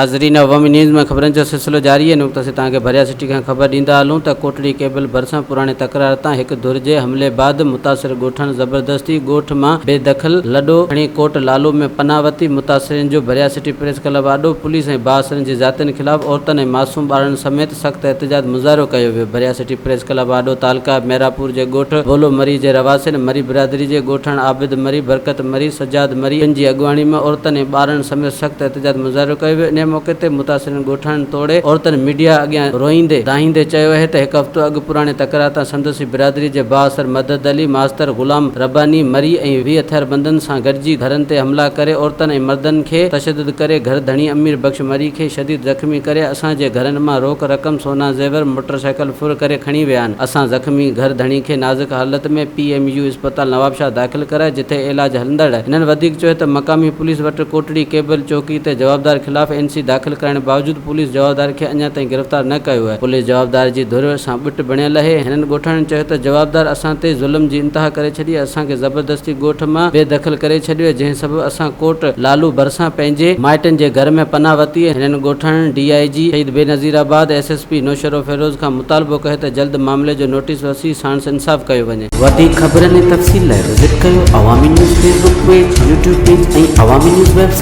ناظرين عوامي نيوز ۾ خبرن جو سلسلو جاري آهي نقطه سي توهان کي ڀريا سٽي کان خبر ڏيندا هلون ته ڪوٽڙي ڪيبل ڀرسان پراڻي تڪرار تان هڪ ڌر جي حملي بعد متاثر ڳوٺاڻن زبردستي ڳوٺ مان بي دخل لڏو کڻي ڪوٽ لالو ۾ پناهه ورتي متاثرين جو ڀريا سٽي پريس ڪلب آڏو پوليس ۽ بااثرن جي زيادتين خلاف عورتن ۽ معصوم ٻارڙن سميت سخت احتجاج مظاهرو ڪيو ويو ڀريا سٽي پريس ڪلب آڏو تعلقه ميراپور جي ڳوٺ بولو مري جي رهواسين مري برادري جي ڳوٺاڻ عابد مري، برڪت مري، سجاد مري ٻين جي اڳواڻي ۾ عورتن ۽ ٻارڙن سميت سخت احتجاج مظاهرو ڪيو ويو انهي موقعي تي متاثرين ڳوٺاڻن توڙي عورتن ميڊيا اڳيان روئيندي دانهيندي چيو اهي ته هڪ هفتو اڳ پراڻي تڪرار تان سندس ئي برادري جي بااثر مدد علي ماستر غلام رباني مري ۽ 20 هٿياربندن سان گڏجي گهرن تي حملا ڪري عورتن ۽ مردن کي تشدد ڪري گهر ڌڻي امير بخش مري کي شديد زخمي ڪري اسان جي گهرن مان روڪ رقم، سونا زيور، موٽر سائيڪل ڦر ڪري کڻي ويا آهن. اسان زخمي گهر ڌڻي کي نازڪ حالت ۾ پي ايم يو اسپتال نوابشاهه داخل ڪرائي جتي علاج هلندڙ هنن وڌيڪ چيو ته مقامي پوليس وٽ ڪوٽڙي ڪيبل چوڪي تي جوابدار خلاف اين سي داخل ڪرائڻ باوجود پوليس جوابدار کي اڃا تائين گرفتار نه ڪيو آهي پوليس جوابدار جي ڌر سان ٻٽ بڻيل اهي هنن ڳوٺاڻن چيو ته جوابدار اسان تي ظلم جي انتها ڪري ڇڏي اسان کي زبردستي ڳوٺ مان بي دخل ڪري ڇڏيو آهي جنهن سبب اسان ڪوٽ لالو ڀرسان پنهنجي مائٽن جي گهر ۾ پناهه ورتي ۽ هنن ڳوٺاڻن D I G Shaheed Benazirabad, S S P Naushahro Feroze کان مطالبو ڪيو ته جلد معاملي جو نوٽيس وٺي ساڻس انصاف ڪيو وڃي. وڌيڪ خبرن ۽ تفصيل لاء وزٽ ڪيو Awami news Facebook page, YouTube page ۽ Awami news website.